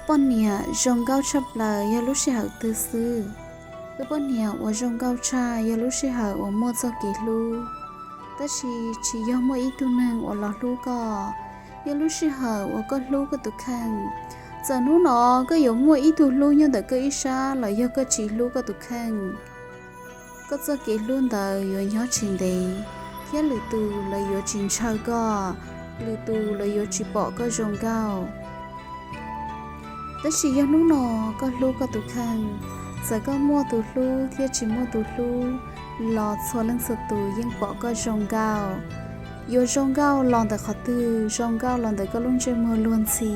Poj niam zoo nkauj tshaj plaws yog lub sij hawm twg xwb? Tus poj niam uas zoo nkauj tshaj yog lub sij hawm uas muaj txoj kev hlub. Tab sis tsis yog muaj ib tug neeg uas los hlub koj, yog lub sij hawm uas koj hlub koj tus kheej. Txawm hnub no koj yuav muaj ib tug hlub nyob ntawm koj ib sab los yog koj tsis hlub koj tus kheej, koj txoj kev hlub ntawd yuav nyob tsis ntev, thiab lwm tus lawv yuav tsis ntshaw koj, lwm tus lawv yuav tsis pom koj zoo nkauj. Tab sis yog hnub no koj hlub koj tus kheej, txawm koj muaj tus hlub thiab tsis muaj tus hlub los txhua leej txhua tus yeej pom koj zoo nkauj. Yuav zoo nkauj los ntawm qhov twg? Zoo nkauj los ntawm koj lub ntsej muag luag ntxhi.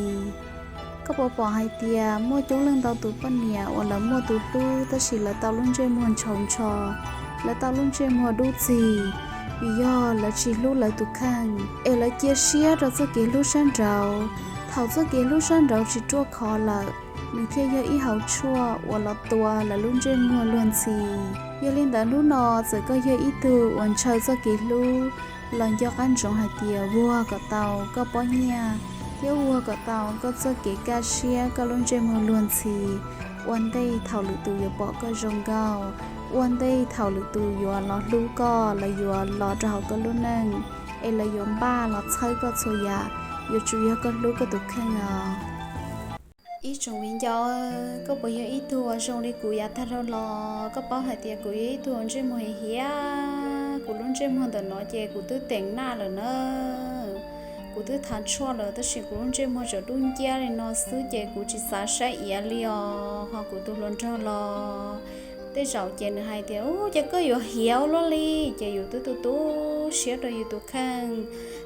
Koj puas pom hais tias muaj coob leej ntau tus poj niam uas lawv muaj tus hlub tab sis lawv tau lub ntsej muag ntshaus ntsho, lawv tau lub ntsej muag dub ntxhi, vim yog lawv tsis hlub lawv tus kheej es lawv cia siab rau txoj kev hlub sab nraud. Thaum txoj kev hlub sab nraud tsis ruaj khov lawm, nws thiaj yog ib hauv tshuaj uas los tua lawv lub ntsej muag luag ntxhi. Yog li ntawd hnub no txawm koj yog ib tug uas ntshaw txoj kev hlub los nco qab ntsoov hais tias vuag kom tau koj pob nyiaj thiab vuag kom tau koj txoj kev kaj siab, koj lub ntsej muag luag ntxhi, ua ntej thaum lwm tus yuav pom koj zoo nkauj, ua ntej thaum lwm tus yuav los hlub koj, lawv yuav los rau hauv koj lub neej, es lawv yuav npaj los txhawb koj txhua yam, yuav tsum yog koj hlub koj tus kheej os. Ib tsoom viv ncaus, koj puas yog ib tug uas zoo li kuv yav tag dhau los? Koj paub hais tias kuv yog ib tug uas ntsej muag hiav hiav, kuv lub ntsej muag ntawm no ces kuv twb teem naj lawm na. Kuv twb thav tshuaj lawm tab sis kuv lub ntsej muag tseem dub nciab li no xwb ces kuv tsis xav saib iav li os. Ho kuv tus hluas nraug los tej zaum ces nws hais tias, Ub, ces koj yuav hiav ua luaj li. Ces yus twb tu tu siab rau yus tus kheej.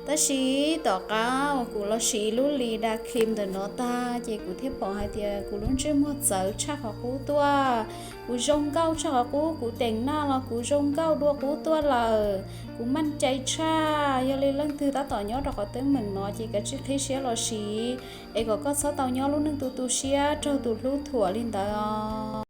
Tab sis tom qab uas kuv los siv lub li da cream ntawm no tag ces kuv thiaj pom hais tias kuv lub ntsej muag txawv tshaj qhov qub tuaj, kuv zoo nkauj tshaj qhov qub, kuv teem naj los kuv zoo nkauj dua qub tuaj lawm. Kuv maj cai tshaj, yog li leej twg tab tom nyob rau qhov teeb meem no ces kav tsij qhib siab los siv, es kom koj txhob tau nyob lub neej tu tu siab raug tus hlub thuam li ntawd os.